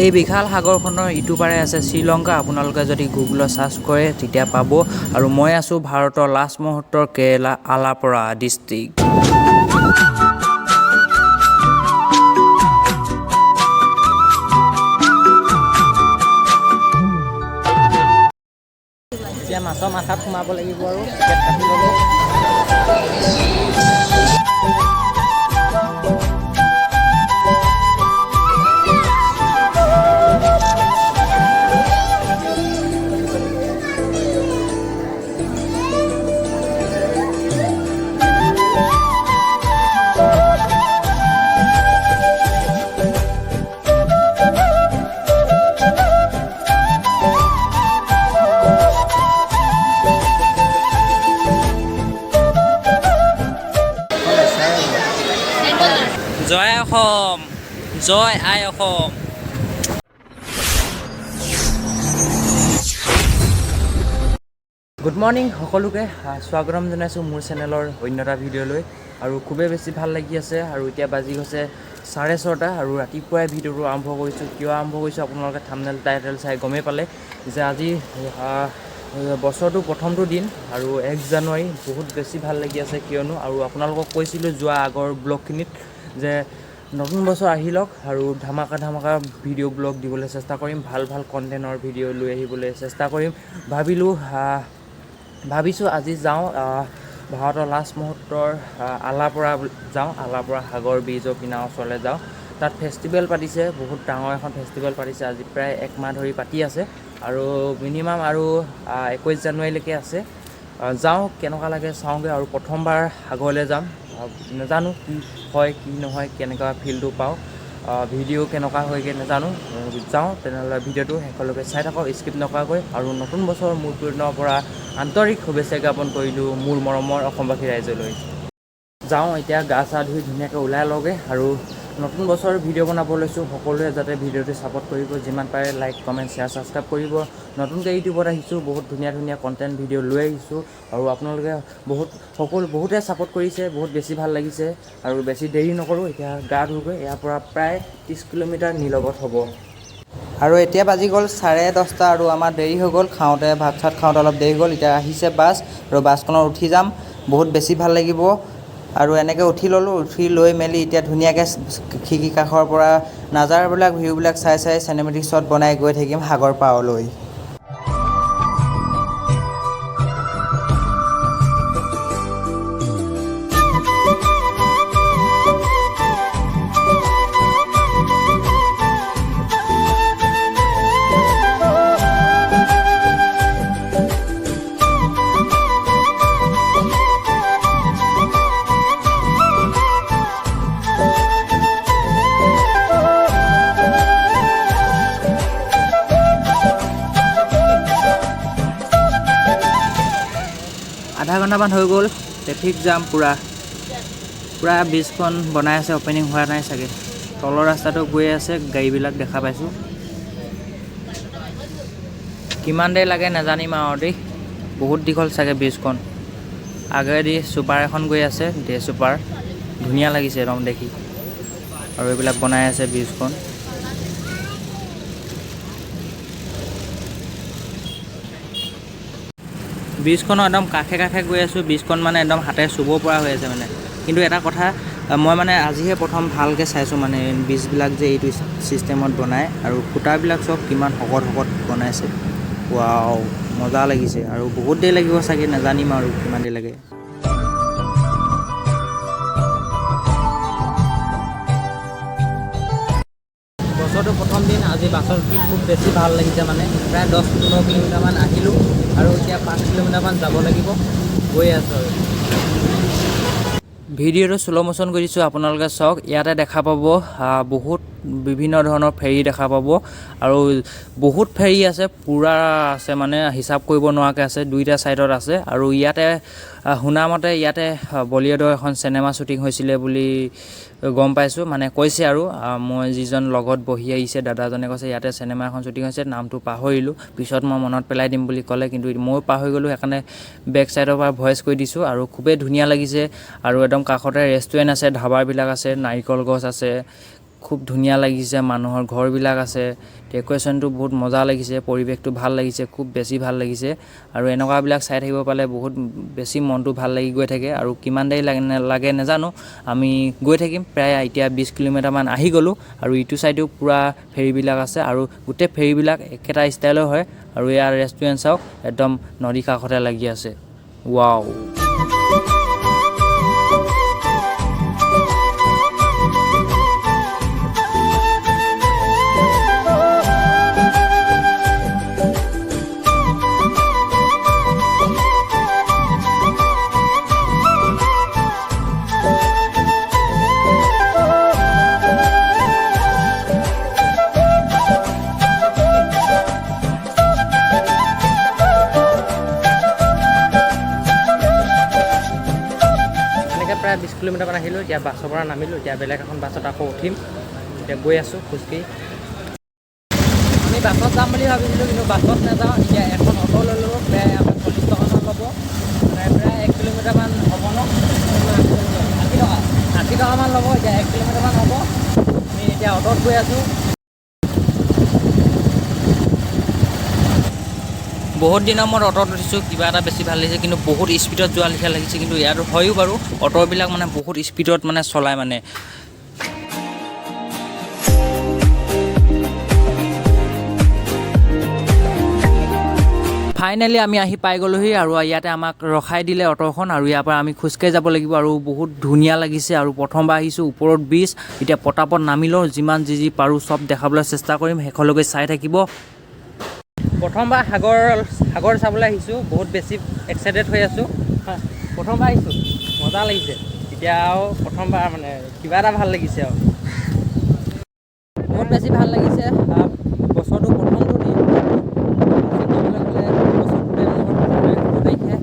এই বিশাল সাগৰখনৰ ইটো পাৰে আছে শ্ৰীলংকা। আপোনালোকে যদি গুগলত চাৰ্চ কৰে তেতিয়া পাব। আৰু মই আছোঁ ভাৰতৰ লাষ্ট মুহূৰ্তৰ কেৰেলা আলাপুৰা ডিষ্ট্ৰিক্ট। এতিয়া মাছৰ মাথাত সোমাব লাগিব আৰু টিকেট কাটি ল'লোঁ। জয় অসম, জয় আই অসম। গুড মৰ্ণিং সকলোকে, স্বাগতম জনাইছোঁ মোৰ চেনেলৰ অন্য এটা ভিডিঅ'লৈ। আৰু খুবেই বেছি ভাল লাগি আছে। আৰু এতিয়া বাজি গৈছে 6:30 আৰু ৰাতিপুৱাই ভিডিঅ'টো আৰম্ভ কৰিছোঁ। কিয় আৰম্ভ কৰিছোঁ আপোনালোকে থাম্বনেইল টাইটেল চাই গমেই পালে যে আজি বছৰটোৰ প্ৰথমটো দিন আৰু 1 জানুৱাৰী। বহুত বেছি ভাল লাগি আছে কিয়নো আৰু আপোনালোকক কৈছিলোঁ যোৱা আগৰ ব্লগখিনিত যে নতুন বছৰ আহি লওক আৰু ধামাকা ধামাকা ভিডিঅ' ব্লগ দিবলৈ চেষ্টা কৰিম, ভাল ভাল কণ্টেণ্টৰ ভিডিঅ' লৈ আহিবলৈ চেষ্টা কৰিম। ভাবিলোঁ, ভাবিছোঁ আজি যাওঁ, ভাৰতৰ লাষ্ট মুহূৰ্তৰ আলাপুৰা যাওঁ, আলাপুৰা সাগৰ ব্ৰিজৰ কিনাৰ ওচৰলৈ যাওঁ। তাত ফেষ্টিভেল পাতিছে, বহুত ডাঙৰ এখন ফেষ্টিভেল পাতিছে। আজি প্ৰায় এক মাহ ধৰি পাতি আছে আৰু মিনিমাম আৰু 21 জানুৱাৰীলৈকে আছে। যাওঁ, কেনেকুৱা লাগে চাওঁগৈ। আৰু প্ৰথমবাৰ সাগৰলৈ যাম, নাজানো কি হয় কি নহয়, কেনেকুৱা ফিলটো পাওঁ, ভিডিঅ' কেনেকুৱা হয়গৈ নাজানো। যাওঁ তেনেহ'লে, ভিডিঅ'টো শেষলৈকে চাই থাকক স্কিপ নকৰাকৈ। আৰু নতুন বছৰ মোৰ পিনৰ পৰা আন্তৰিক শুভেচ্ছা জ্ঞাপন কৰিলোঁ মোৰ মৰমৰ অসমবাসী ৰাইজলৈ। যাওঁ এতিয়া, গা চা ধুই ধুনীয়াকৈ ওলাই লওঁগৈ আৰু নতুন বছৰ ভিডিঅ' বনাব লৈছোঁ। সকলোৱে যাতে ভিডিঅ'টো ছাপোৰ্ট কৰিব, যিমান পাৰে লাইক, কমেণ্ট, শ্বেয়াৰ, ছাবস্ক্ৰাইব কৰিব। নতুনকৈ ইউটিউবত আহিছোঁ, বহুত ধুনীয়া ধুনীয়া কণ্টেণ্ট ভিডিঅ' লৈ আহিছোঁ আৰু আপোনালোকে বহুত সকলো বহুতে ছাপোৰ্ট কৰিছে, বহুত বেছি ভাল লাগিছে। আৰু বেছি দেৰি নকৰোঁ, এতিয়া গা ধুগৈ। ইয়াৰ পৰা প্ৰায় 30 কিলোমিটাৰ নিলগত হ'ব। আৰু এতিয়া বাজি গ'ল 10:30 আৰু আমাৰ দেৰি হৈ গ'ল খাওঁতে, ভাত চাত খাওঁতে অলপ দেৰি গ'ল। এতিয়া আহিছে বাছ আৰু বাছখনত উঠি যাম, বহুত বেছি ভাল লাগিব। আৰু এনেকৈ উঠি ল'লোঁ, উঠি লৈ মেলি এতিয়া ধুনীয়াকৈ খিৰিকী কাষৰ পৰা নাজাৰাবিলাক, ভিউবিলাক চাই চাই চিনেমেটিক শ্বট বনাই গৈ থাকিম সাগৰ পাৰলৈ। আধা ঘণ্টামান হৈ গ'ল, ট্ৰেফিক জাম পূৰা। পূৰা ব্ৰিজখন বনাই আছে, অ'পেনিং হোৱা নাই চাগে। তলৰ ৰাস্তাটো গৈ আছে গাড়ীবিলাক, দেখা পাইছোঁ। কিমান দেৰি লাগে নাজানিম আৰু দেই, বহুত দীঘল চাগে ব্ৰিজখন। আগেদি ছুপাৰ এখন গৈ আছে, ডে ছুপাৰ, ধুনীয়া লাগিছে একদম দেখি। আৰু এইবিলাক বনাই আছে ব্ৰিজখন। ব্ৰিজখনৰ একদম কাষে কাষে গৈ আছোঁ। ব্ৰিজখন মানে একদম হাতে চুব পৰা হৈ আছে মানে। কিন্তু এটা কথা, মই মানে আজিহে প্ৰথম ভালকৈ চাইছোঁ মানে ব্ৰিজবিলাক যে এইটো ছিষ্টেমত বনায় আৰু খুঁটাবিলাক চব কিমান শকত শকত বনাইছে। ৱাও, মজা লাগিছে। আৰু বহুত দেৰি লাগিব চাগে, নাজানিম আৰু কিমান দেৰি লাগে। বছৰটোৰ প্ৰথম দিন আজি বাছত উঠি খুব বেছি ভাল লাগিছে। মানে প্ৰায় 10-15 কিলোমিটাৰমান আহিলোঁ আৰু এতিয়া 5 কিলোমিটাৰমান যাব লাগিব, গৈ আছোঁ। আৰু ভিডিঅ'টো শ্ল' মোশ্যন কৰি দিছোঁ, আপোনালোকে চাওক। ইয়াতে দেখা পাব, বহুত বিভিন্ন ধৰণৰ ফেৰী দেখা পাব আৰু বহুত ফেৰী আছে, পূৰা আছে, মানে হিচাপ কৰিব নোৱাৰাকৈ আছে। দুইটা ছাইডত আছে। আৰু ইয়াতে শুনামতে ইয়াতে বলিউডৰ এখন চিনেমা শ্বুটিং হৈছিলে বুলি গম পাইছোঁ, মানে কৈছে। আৰু মই যিজন লগত বহি আহিছে দাদাজনে কৈছে ইয়াতে চিনেমা এখন শ্বুটিং হৈছে, নামটো পাহৰিলোঁ, পিছত মই মনত পেলাই দিম বুলি ক'লে, কিন্তু ময়ো পাহৰি গ'লোঁ, সেইকাৰণে বেক ছাইডৰ পৰা ভইচ কৰি দিছোঁ। আৰু খুবেই ধুনীয়া লাগিছে। আৰু একদম কাষতে ৰেষ্টুৰেণ্ট আছে, ধাবাবিলাক আছে, নাৰিকল গছ আছে, খুব ধুনীয়া লাগিছে, মানুহৰ ঘৰবিলাক আছে, ডেক'ৰেশ্যনটো বহুত মজা লাগিছে, পৰিৱেশটো ভাল লাগিছে, খুব বেছি ভাল লাগিছে। আৰু এনেকুৱাবিলাক চাই থাকিব পালে বহুত বেছি মনটো ভাল লাগি গৈ থাকে। আৰু কিমান দেৰি লাগে লাগে নাজানো, আমি গৈ থাকিম। প্ৰায় এতিয়া 20 কিলোমিটাৰমান আহি গ'লোঁ। আৰু ইটো চাইডেও পূৰা ফেৰীবিলাক আছে আৰু গোটেই ফেৰীবিলাক একেটা ষ্টাইলৰ হয়। আৰু ইয়াৰ ৰেষ্টুৰেণ্ট চাওক, একদম নদীৰ কাষতে লাগি আছে। ৱাও। এনেকৈ প্ৰায় 20 কিলোমিটাৰমান আহিলোঁ। এতিয়া বাছৰ পৰা নামিলোঁ, এতিয়া বেলেগ এখন বাছত আকৌ উঠিম। এতিয়া গৈ আছোঁ খোজকাঢ়ি। আমি বাছত যাম বুলি ভাবিছিলোঁ, কিন্তু বাছত নাযাওঁ। এতিয়া এখন অ'টো ল'লোঁ, প্ৰায় আমাৰ 40 টকামান ল'ব, মানে প্ৰায় 1 কিলোমিটাৰমান হ'ব ন, 80 টকা, 80 টকামান ল'ব। এতিয়া 1 কিলোমিটাৰমান হ'ব। আমি এতিয়া অ'টোত গৈ আছোঁ। বহুত দিনৰ মূৰত অ'টোত উঠিছোঁ, কিবা এটা বেছি ভাল লাগিছে, কিন্তু বহুত স্পীডত যোৱা লেখীয়া লাগিছে। কিন্তু ইয়াত হয়ো বাৰু, অ'টোবিলাক মানে বহুত স্পীডত মানে চলায় মানে। ফাইনেলি আমি আহি পাই গ'লোহি আৰু ইয়াতে আমাক ৰখাই দিলে অ'টোখন। আৰু ইয়াৰ পৰা আমি খোজকাঢ়ি যাব লাগিব। আৰু বহুত ধুনীয়া লাগিছে। আৰু প্ৰথমবাৰ আহিছোঁ, ওপৰত ব্ৰিজ। এতিয়া পটাপট নামি লওঁ, যিমান যি যি পাৰোঁ চব দেখাবলৈ চেষ্টা কৰিম, শেষলৈকে চাই থাকিব। প্ৰথমবাৰ সাগৰ চাবলৈ আহিছোঁ, বহুত বেছি এক্সাইটেড হৈ আছোঁ। প্ৰথমবাৰ আহিছোঁ, মজা লাগিছে। এতিয়া আৰু প্ৰথমবাৰ মানে কিবা এটা ভাল লাগিছে আৰু বহুত বেছি ভাল লাগিছে। বছৰটো প্ৰথমটো দিন ক'বলৈ গ'লে, বছৰটোতে মোৰ 15 তাৰিখে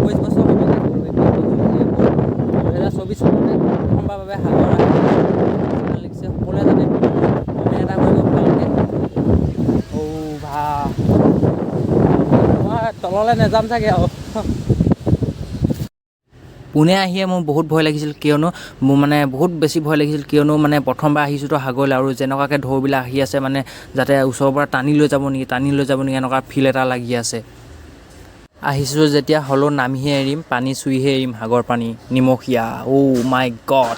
21 বছৰ হ'বগৈ। 2024 চনতে প্ৰথমবাৰ বাবে সাগৰ আহি ভাল লাগিছে। সকলোৱে যাতে কমেণ্ট এটা কৰিব ভালকৈ। অ' ভা, মই তললৈ নাযাম চাগে আৰু। পোনে আহিয়ে মোৰ বহুত ভয় লাগিছিল, কিয়নো মোৰ মানে বহুত বেছি ভয় লাগিছিল, কিয়নো মানে প্ৰথমবাৰ আহিছোঁ তো সাগৰলৈ। আৰু যেনেকুৱাকৈ ঢৌবিলাক আহি আছে, মানে যাতে ওচৰৰ পৰা টানি লৈ যাব নেকি, টানি লৈ যাব নেকি, এনেকুৱা ফিল এটা লাগি আছে। আহিছোঁ যেতিয়া হ'লেও নামিহে এৰিম, পানী চুইহে এৰিম, সাগৰ পানী নিমখীয়া। অ' মাই গড।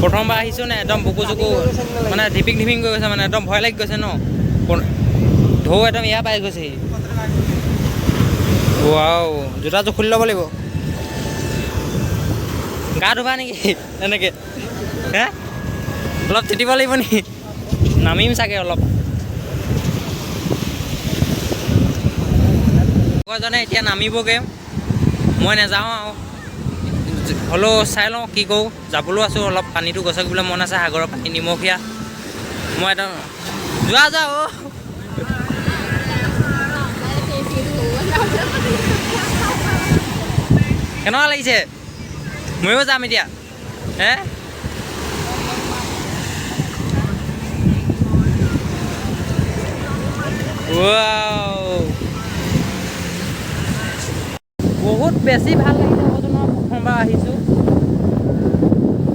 প্ৰথমবাৰ আহিছোঁ নে, একদম বুকু চুকু মানে ঢিপিং ঢিপিং কৰি গৈছে, মানে একদম ভয় লাগি গৈছে ন। ঢৌ একদম ইয়াৰ পাই গৈছেহি। ৱাও, জোতাযোৰ খুলি ল'ব লাগিব। গা ধুবা নেকি এনেকৈ? হে, অলপ তিতিব লাগিব নেকি? নামিম চাগে অলপ। লগৰজনে এতিয়া নামিবগৈ, মই নাযাওঁ আৰু, হ'লেও চাই লওঁ কি কৰোঁ। যাবলৈও আছোঁ, অলপ পানীটো গছকিবলৈ মন আছে, সাগৰৰ পানী নিমখীয়া। মই একদম যোৱা যোৱা অ'। কেনেকুৱা লাগিছে? ময়ো যাম এতিয়া। হে, ৱাও, বহুত বেছি ভাল লাগিছে কৈছোঁ নহয়, প্ৰথমবাৰ আহিছোঁ।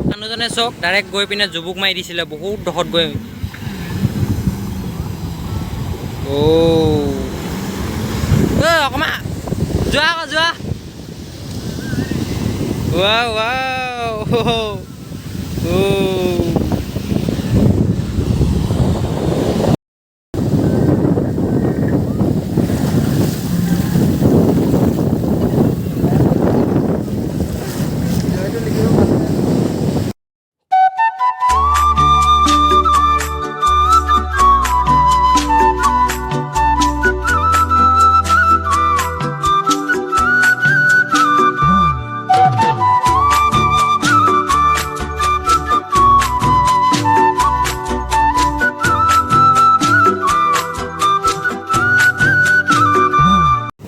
মানুহজনে চাওক, ডাইৰেক্ট গৈ পিনে জুবুক মাৰি দিছিলে বহুত দখত গৈ। অ' ঐ, অকণমান যোৱা আকৌ যোৱা। ৱাও ৱাও, অ'।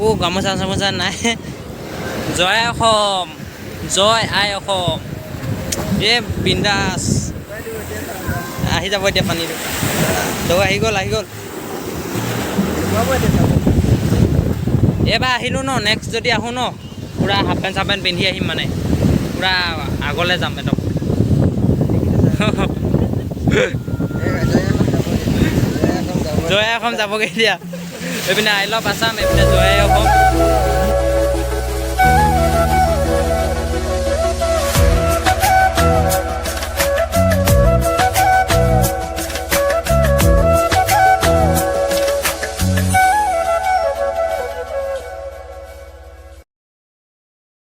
অ' গামোচা চামোচা নাই। জয় অসম, জয় আই অসম। এ বিন্দাছ আহি যাব এতিয়া পানীটো। ঢৌ আহি গ'ল, আহি গ'ল। এইবাৰ আহিলোঁ ন, নেক্সট যদি আহোঁ ন, পূৰা হাফ পেণ্ট চাফ পেণ্ট পিন্ধি আহিম, মানে পূৰা আগলৈ যাম একদম। জয় অসম যাবগৈ এতিয়া। এইপিনে I love Assam, এইপিনে জয় অসম।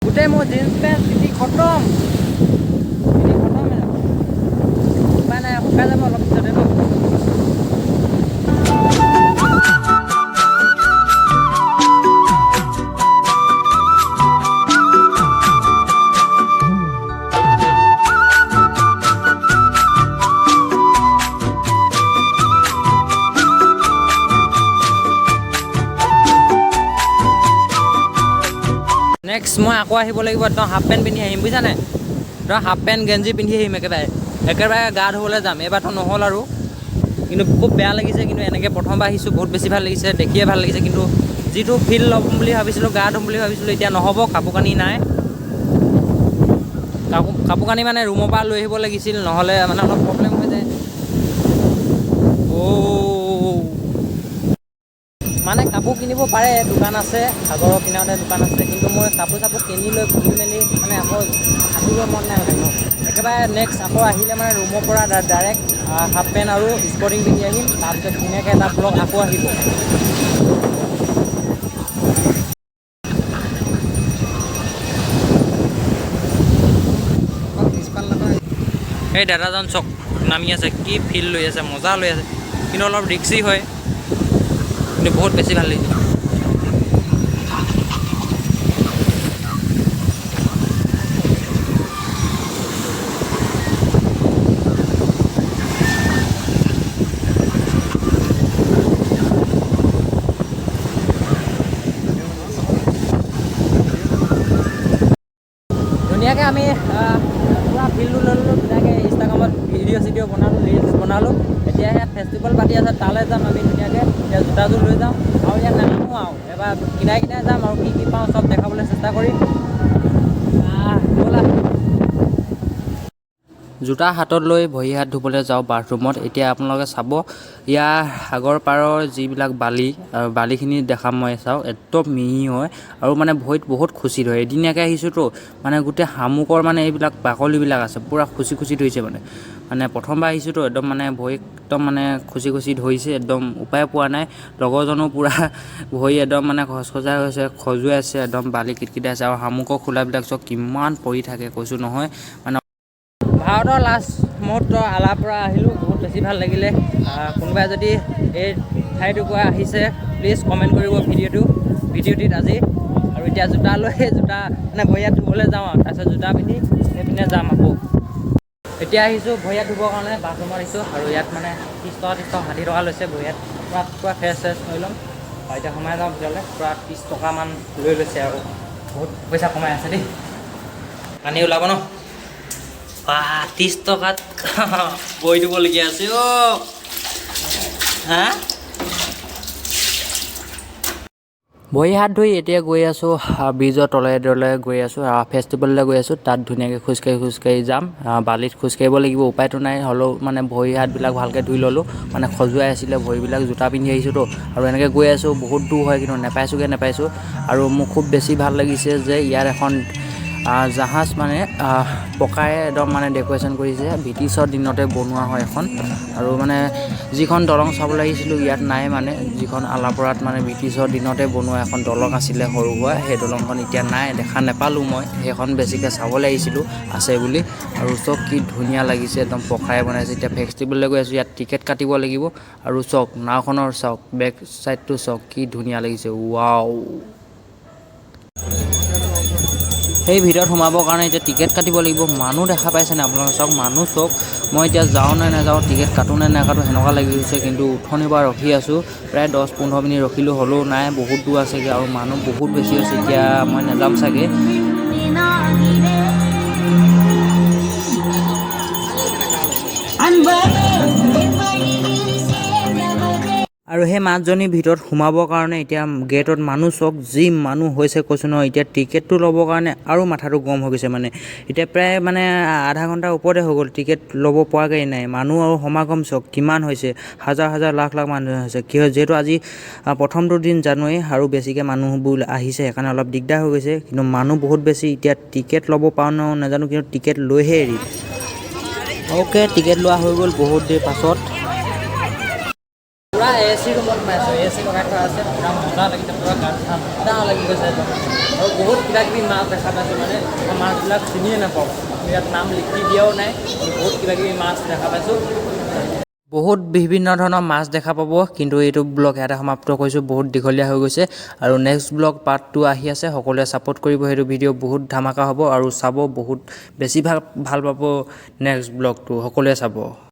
গোটেই মোৰ জিন্স পেণ্ট তিতি খতম, তিতি খতম। উপায় নাই, শুকাই যাব অলপ পিছতে ন। নেক্সট মই আকৌ আহিব লাগিব, একদম হাফ পেণ্ট পিন্ধি আহিম, বুজিছা নাই? একদম হাফ পেণ্ট গেঞ্জি পিন্ধি আহিম, একেবাৰে একেবাৰে গা ধুবলৈ যাম। এইবাৰতো নহ'ল আৰু, কিন্তু খুব বেয়া লাগিছে। কিন্তু এনেকৈ প্ৰথমবাৰ আহিছোঁ, বহুত বেছি ভাল লাগিছে, দেখিয়ে ভাল লাগিছে। কিন্তু যিটো ফিল ল'ম বুলি ভাবিছিলোঁ, গা ধুম বুলি ভাবিছিলোঁ, এতিয়া নহ'ব, কাপোৰ কানি নাই। কাপোৰ কানি মানে ৰুমৰ পৰা লৈ আহিব লাগিছিল, নহ'লে মানে অলপ প্ৰব্লেম হৈ যায়। অ' মানে কাপোৰ কিনিব পাৰে, দোকান আছে, সাগৰৰ কিনাৰতে দোকান আছে। কিন্তু মই কাপোৰ চাপোৰ কিনি লৈ ঘূৰি মেলি মানে আকৌ সাঁতুৰিব মন নাই মানে। একেবাৰে নেক্সট আকৌ আহিলে মানে ৰুমৰ পৰা ডাইৰেক্ট হাফ পেণ্ট আৰু স্পৰ্টিং পিন্ধি আহিম। তাৰপিছত ধুনীয়াকৈ এটা ব্লগ আকৌ আহিব। এই দাদাজন চক নামি আছে, কি ফিল লৈ আছে, মজা লৈ আছে। কিন্তু অলপ ৰিক্সি হয়, কিন্তু বহুত বেছি ভাল লাগিছে। ধুনীয়াকৈ আমি পূৰা ফিল্ডটো লৈ ল'লোঁ, ধুনীয়াকৈ ইনষ্টাগ্ৰামত ভিডিঅ' চিডিঅ' বনালোঁ, ৰিলচ বনালোঁ। এতিয়া ইয়াত ফেষ্টিভেল পাতি আছে, তালৈ যাম আমি ধুনীয়াকৈ। এতিয়া জোতাযোৰ লৈ যাওঁ আৰু ইয়াত নানামো আৰু, এবাৰ কিনাই কিনাই যাম আৰু কি কি পাওঁ চব দেখাবলৈ চেষ্টা কৰিম। ব'লা। জোতা হাতত লৈ ভৰি হাত ধুবলৈ যাওঁ বাথৰুমত। এতিয়া আপোনালোকে চাব, ইয়াৰ সাগৰ পাৰৰ যিবিলাক বালি, আৰু বালিখিনি দেখাম মই, চাওঁ একদম মিহি হয় আৰু মানে ভৰিত বহুত খুচি ধৰে। এদিনীয়াকৈ আহিছোঁতো, মানে গোটেই শামুকৰ মানে এইবিলাক বাকলিবিলাক আছে, পূৰা খুচি খুচি ধৰিছে। মানে মানে প্ৰথমবাৰ আহিছোঁতো, একদম মানে ভৰি একদম মানে খুচি খুচি ধৰিছে, একদম উপায় পোৱা নাই। লগৰজনো পূৰা ভৰি একদম মানে খচখচাই গৈছে, খজুৱাই আছে, একদম বালি কিটকিটাই আছে। আৰু শামুকৰ খোলাবিলাক চব কিমান পৰি থাকে, কৈছোঁ নহয়। মানে ভাৰতৰ লাষ্ট মুহূৰ্ত আলাৰ পৰা আহিলোঁ, বহুত বেছি ভাল লাগিলে। কোনোবাই যদি এই ঠাইটুকুৰা আহিছে, প্লিজ কমেণ্ট কৰিব ভিডিঅ'টিত আজি। আৰু এতিয়া জোতা লৈ, জোতা মানে ভৰি হাত ধুবলৈ যাওঁ আৰু তাৰপিছত জোতা পিন্ধি সেইপিনে যাম আকৌ। এতিয়া আহিছোঁ ভৰি হাত ধুবৰ কাৰণে, বাথৰুমত আহিছোঁ। আৰু ইয়াত মানে 30 টকা, 30 টকা, 60 টকা লৈছে। ভৰি হাত পূৰা পূৰা ফ্ৰেছ চেছ হৈ ল'ম আৰু এতিয়া সোমাই যাওঁ ভিতৰলৈ। পূৰা 30 টকামান লৈ লৈছে আৰু বহুত পইচা কমাই আছে দেই। পানী ওলাব ন? বাহ, 30 টকাত বহি দিবলগীয়া আছে অ'। হা, ভৰি হাত ধুই এতিয়া গৈ আছোঁ ব্ৰিজৰ তলে তলে গৈ আছোঁ, ফেষ্টিভেললৈ গৈ আছোঁ। তাত ধুনীয়াকৈ খোজকাঢ়ি খোজকাঢ়ি যাম। বালিত খোজকাঢ়িব লাগিব, উপায়তো নাই। হ'লেও মানে ভৰি হাতবিলাক ভালকৈ ধুই ল'লোঁ, মানে খজুৱাই আছিলে ভৰিবিলাক, জোতা পিন্ধি আহিছোঁতো। আৰু এনেকৈ গৈ আছোঁ, বহুত দূৰ হয় কিন্তু নেপাইছোঁগৈ নেপাইছোঁ। আৰু মোৰ খুব বেছি ভাল লাগিছে যে ইয়াত এখন জাহাজ মানে পকাৰে একদম মানে ডেক'ৰেশ্যন কৰিছে, ব্ৰিটিছৰ দিনতে বনোৱা হয় এখন। আৰু মানে যিখন দলং চাবলৈ আহিছিলোঁ ইয়াত নাই, মানে যিখন আলাপৰাত মানে ব্ৰিটিছৰ দিনতে বনোৱা এখন দলং আছিলে সৰু সুৰা, সেই দলংখন এতিয়া নাই, দেখা নাপালোঁ মই। সেইখন বেছিকৈ চাবলৈ আহিছিলোঁ আছে বুলি। আৰু চব কি ধুনীয়া লাগিছে, একদম পকাৰে বনাইছে। এতিয়া ফেষ্টিভেললৈ গৈ আছোঁ, ইয়াত টিকেট কাটিব লাগিব। আৰু চাওক নাওখনৰ, চাওক বেক চাইডটো, চাওক কি ধুনীয়া লাগিছে, ৱাও। সেই ভিতৰত সোমাবৰ কাৰণে এতিয়া টিকেট কাটিব লাগিব। মানুহ দেখা পাইছেনে আপোনালোকে? চাওক মানুহ চাওক। মই এতিয়া যাওঁ নে নাযাওঁ, টিকেট কাটো নে নাকাটো সেনেকুৱা লাগি গৈছে। কিন্তু উঠনিৰ পৰা ৰখি আছোঁ, প্ৰায় 10-15 মিনিট ৰখিলোঁ, হ'লেও নাই, বহুত দূৰ আছেগৈ আৰু মানুহ বহুত বেছি হৈছে। এতিয়া মই নাযাম চাগে। আৰু সেই মাছজনীৰ ভিতৰত সোমাবৰ কাৰণে এতিয়া গেটত মানুহ চাওক, যি মানুহ হৈছে কৈছোঁ নহয়। এতিয়া টিকেটটো ল'বৰ কাৰণে আৰু মাথাটো গৰম হৈ গৈছে। মানে এতিয়া প্ৰায় মানে আধা ঘণ্টাৰ ওপৰতে হৈ গ'ল, টিকেট ল'ব পৰাগৈ নাই। মানুহ আৰু সমাগম চাওক কিমান হৈছে, হাজাৰ হাজাৰ লাখ লাখ মানুহ হৈছে। কি হয়, যিহেতু আজি প্ৰথমটো দিন জানুৱাৰী আৰু বেছিকৈ মানুহবোৰ আহিছে, সেইকাৰণে অলপ দিগদাৰ হৈ গৈছে। কিন্তু মানুহ বহুত বেছি। এতিয়া টিকেট ল'ব পাৰোঁ ন নাজানো, কিন্তু টিকেট লৈহে এৰিম। অ'কে, টিকেট লোৱা হৈ গ'ল বহুত দেৰি পাছত। পূৰা এ চি ৰুমত সোমাইছোঁ, এ চি লগাই থোৱা আছে। পূৰা মজা লাগিছে, পূৰা গা ঠাণ্ডা লাগি গৈছে একদম। আৰু বহুত কিবা কিবি মাছ দেখা পাইছোঁ, মানে মই মাছবিলাক চিনিয়ে নাপাওঁ। ইয়াত নাম লিখি দিয়াও নাই। বহুত কিবা কিবি মাছ দেখা পাইছোঁ। বহুত বিভিন্ন ধৰণৰ মাছ দেখা পাব। কিন্তু এইটো ব্লগ ইয়াতে সমাপ্ত কৰিছোঁ, বহুত দীঘলীয়া হৈ গৈছে। আৰু নেক্সট ব্লগ পাৰ্ট 2 আহি আছে, সকলোৱে ছাপোৰ্ট কৰিব। সেইটো ভিডিঅ' বহুত ধামাকা হ'ব আৰু চাব, বহুত বেছি ভাল ভাল পাব। নেক্সট ব্লগটো সকলোৱে চাব।